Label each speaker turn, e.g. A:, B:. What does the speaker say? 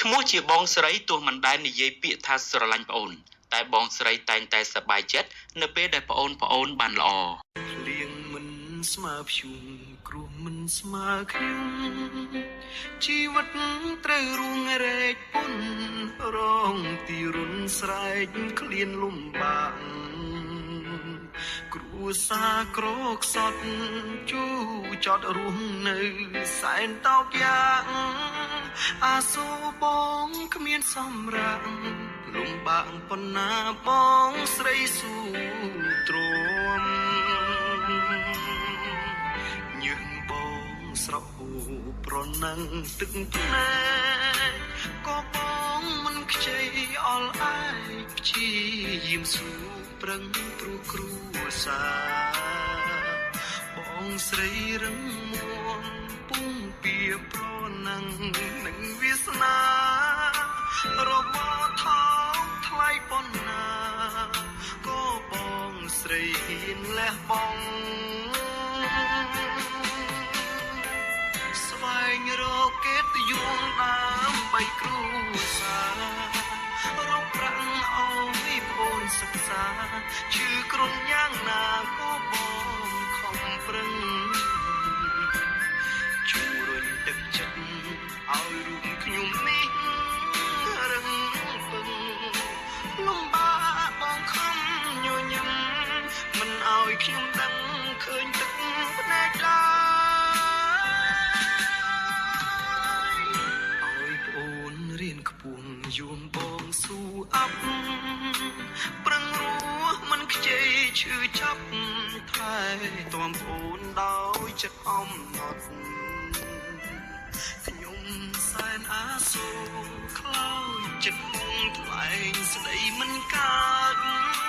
A: ឈ្មោះជាបងស្រីទោះមិនដែលនិយាយពាក្យថាស្រឡាញ់ប្អូន តែបងស្រីតែងតែសប្បាយចិត្តនៅពេលដែលប្អូនប្អូនបានល្អ
B: ភ្លៀងមិនស្មើព្យុងគ្រោះមិនស្មើខ្ញុំជីវិតត្រូវរួងរែកពុនរងទីរុនស្រែកឃ្លានលំបាកគ្រួសារក្រខ្សត់ជូចត់រស់នៅសែនតោកយ៉ាងអាសូរបងគ្មានសម្រាប់លំបាកប៉ុណ្ណាបងស្រីស៊ូទ្រាំ ញើងបងស្រក់ហូរប្រណឹងទឹកភ្នែកក៏បងមិនខ្ចីអល់ឯកព្យាយាមស៊ូប្រឹងព្រោះគ្រួសារបងស្រីរឹងមាំពុំពៀប្រណឹងនឹងវាសនារបស់ថោកថ្លៃប៉ុណ្ណាក៏បងស្រីហ៊ានលះបង់ ស្វែងរកកិត្តិយសដើម្បីគ្រួសាររកប្រាក់អោយប្អូនសិក្សាឈឺក្រុនយ៉ាងណាក៏បងខំប្រឹងជួយរុញទឹកចិត្តឲ្យរូបខ្ញុំនេះរឹងពឹងលំបាកបងខំញញឹមមិនឲ្យខ្ញុំដឹងឃើញទឹកភ្នែកឡើយ ឲ្យប្អូនរៀនខ្ពស់យួមបងស៊ូអាប់ប្រឹងរស់មិនខ្ចីឈឺចាប់ថែទាំប្អូនដោយចិត្តអំណត់ខ្ញុំសែនអាសូរខ្លោចចិត្តហងថ្លែងស្ដីមិនកើត